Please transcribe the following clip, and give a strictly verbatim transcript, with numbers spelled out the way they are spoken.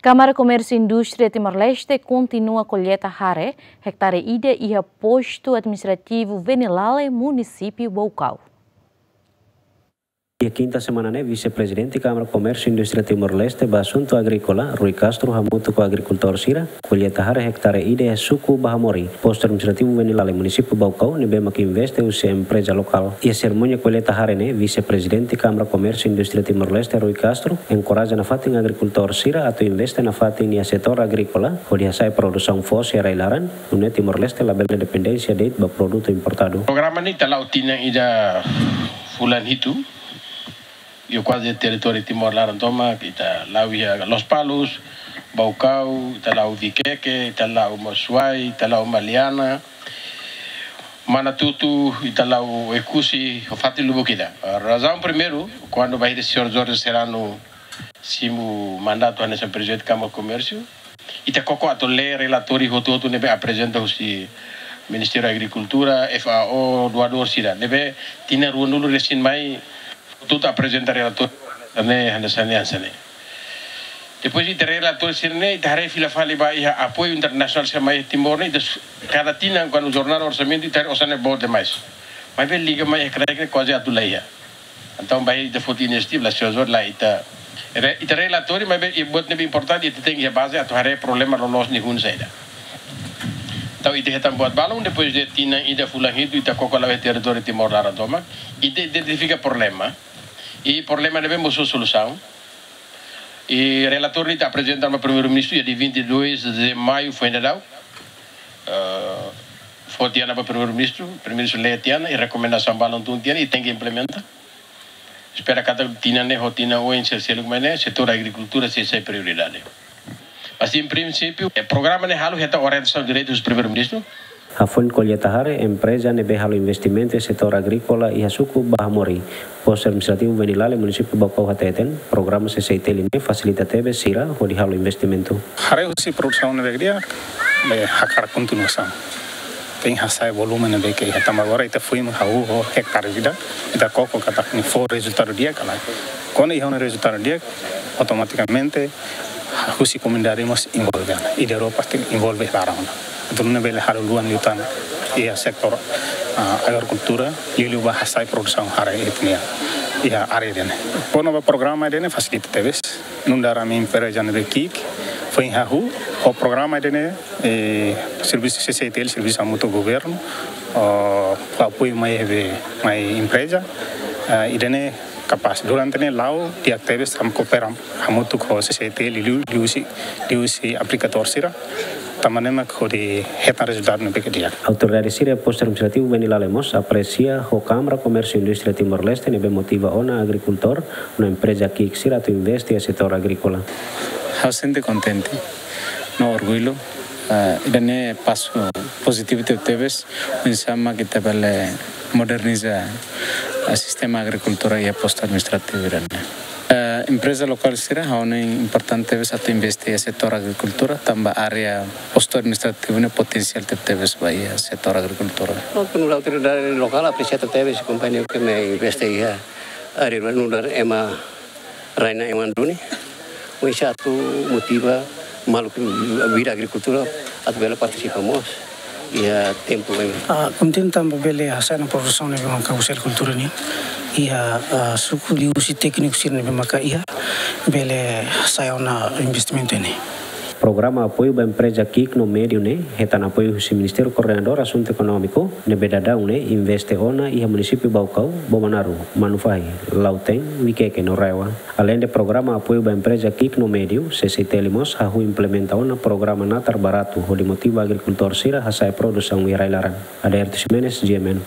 Kámara Komérsiu Indústria Timor-Leste kontinua kolleita hare hektare ida iha Postu Administrativu Venilale, Munisípiu Baucau. Iha kinta semana ne'e, Vise-Prezidente Kámara Komérsiu Indústria Timor-Leste ba Asuntu Agríkola, Rui Castro, hamutuk ho agrikultór sira, kolleita hare hektare ida iha suku Bahamori, Postu Administrativu Venilale, Munisípiu Baucau, ne'ebé mak investe husi empreza lokál. Iha serimónia kolleita hare ne'e, Vise-Prezidente Kámara Komérsiu Indústria Timor-Leste, Rui Castro, enkoraja nafatin agrikultór sira atu investe nafatin iha setór agríkola, hodi hasa'e produsaun foos iha rai-laran, nune'e Timor-Leste labele dependénsia de'it ba produtu importadu. Programa ne'e ita la'o tinan ida fulan hitu, iha kuaze territóriu Timor laran tomak, ita la'o iha Lospalos, Baucau, ita la'o Viqueque, ita la'o Masuai, ita la'o Maliana, Manatuto, ita la'o Oekusi, ho fatin lubuk ida. Razaun primeiru, kuandu bainhira señór Jorge Serrano simu mandatu hanesan Prezidente Kámara Komérsiu, ita koko atu lee relatóriu hotu-hotu ne'ebé aprezenta husi Ministériu Agrikultura, F A O, doadór sira. Ne'ebé tinan ruanulu resin mai, hotu-hotu aprezenta relatóriu hanesan ne'e, hanesan ne'e, hanesan ne'e. Depois ita relatóriu sira-ne'e, ita haree fila fali ba iha apoiu internasionál sira mai iha Timor ne'e, ita su-, kada tinan kuandu jornada orsamentu, ita haree osan ne'e boot demais. Maibé liga mai iha kraik ne'e kuaze atu la iha. Entaun bainhira ita foti inisiativa, la señór Jorge, la ita re-, ita relatóriu, maibé iha buat ne'ebé importante, ita tenke iha baze atu haree problema loloos ne'e hun saida. Entaun ita hetan buat balun, depois de tinan ida fulan hitu, ita koko la'o iha territóriu Timor laran tomak, ita identifika problema, i problema ne'ebé mosu solusaun. I relatóriu ne'e ita aprezenta ba Primeiru-Ministru, iha dia vinte e dois de maio foin daudaun. Eh, fó tiha ona ba Primeiru-Ministru, Primeiru-Ministru lee tiha ona, i rekomendasaun balun tun tiha ona, i tenke implementa. Espera katak tinan ne'e ho tinan oin sira seluk mai ne'e, setór agrikultura sei sai prioridade. Mas, em princípio, eh, programa ne'e halo hetan orientasaun direta husi Primeiru-Ministru. Hafoin kolleita hare, empreza ne'ebé halo investimentu iha setór agríkola iha suku Bahamori, Postu Administrativu Venilale, Munisípiu Baucau hateten, programa C C I T L ne'e fasilita tebes sira hodi halo investimentu. Haree husi produsaun ne'ebé di'ak, be hakarak kontinuasaun. Tenke hasa'e volume ne'ebé ke iha, tanba agora ita foin hahú ho hektare ida, ita koko katak nia fó rezultadu di'ak ka lae. Kuandu iha ona rezultadu di'ak, automatikamente husi komunidade mós envolve ona. I ita rua pasti envolve laran ona. Atu nune'e bele halo luan liután iha setór, ah, agrikultura, liuliu ba hasa'e produsaun hare iha ita-nia, iha área ida-ne'e. Kona-ba programa ida-ne'e fasilita tebes. Nu'udar ami empreza ne'ebé ki'ik, foin hahú, ho programa ida-ne'e, eh, servisu C C I T L, servisu hamutuk ho governu, oh, apoiu mai iha be, mai empreza, ah, ida-ne'e kapás. Durante ne'e la'o, di'ak tebes, ami koopera hamutuk ho C C I T L, liu, liuhusi, liuhusi aplikadór sira, tanba ne'e mak hodi hetan rezultadu ne'ebé ke di'ak. Autoridade sira Postu Administrativu Venilale mós apresia ho Kámara Komérsiu Indústria Timor-Leste ne'ebé motiva ona agrikultór no empreza ki'ik sira atu investe iha setór agríkola. Ha'u sente kontente no orgullu, eh, ida-ne'e pasu pozitivu tebetebes, oinsá mak ita bele moderniza, eh, sistema agrikultura iha Postu Administrativu ida-ne'e. Eh, empreza lokál sira ha'u hanoin importante tebes atu investe iha setór agrikultura, tanba área Postu Administrativu ne'e potensiál tebetebes ba iha setór agrikultura. No, penuh autoridade lokál apresia tebetebes kompañia ke mai investe iha área nu'udar ema rai-na'in ema duni. Oinsá atu motiva maluk vida agrikultura atu bele partisipa mós iha tempu ne'e. Ah, kontente tanba bele hasa'e ona produsaun ne'ebé maka husi agrikultura nian. Iha, ah, suku liuhusi tékniku sira ne'ebé maka iha bele hasa'e ona investimentu ne'e. Programa apoiu ba empreza ki'ik no médiu ne'e hetan apoiu husi Ministériu Koordenadór Asuntu Ekonómiku, ne'ebé daudaun ne'e investe ona iha Munisípiu Baucau, Bobonaro, Manufahi, Lautém, Viqueque no RAEOA. Aleinde programa apoiu ba empreza ki'ik no médiu, C C I T L mós hahú implementa ona programa natar baratu hodi motiva agrikultór sira hasa'e produsaun iha rai-laran. Adairto Ximenes, G M N.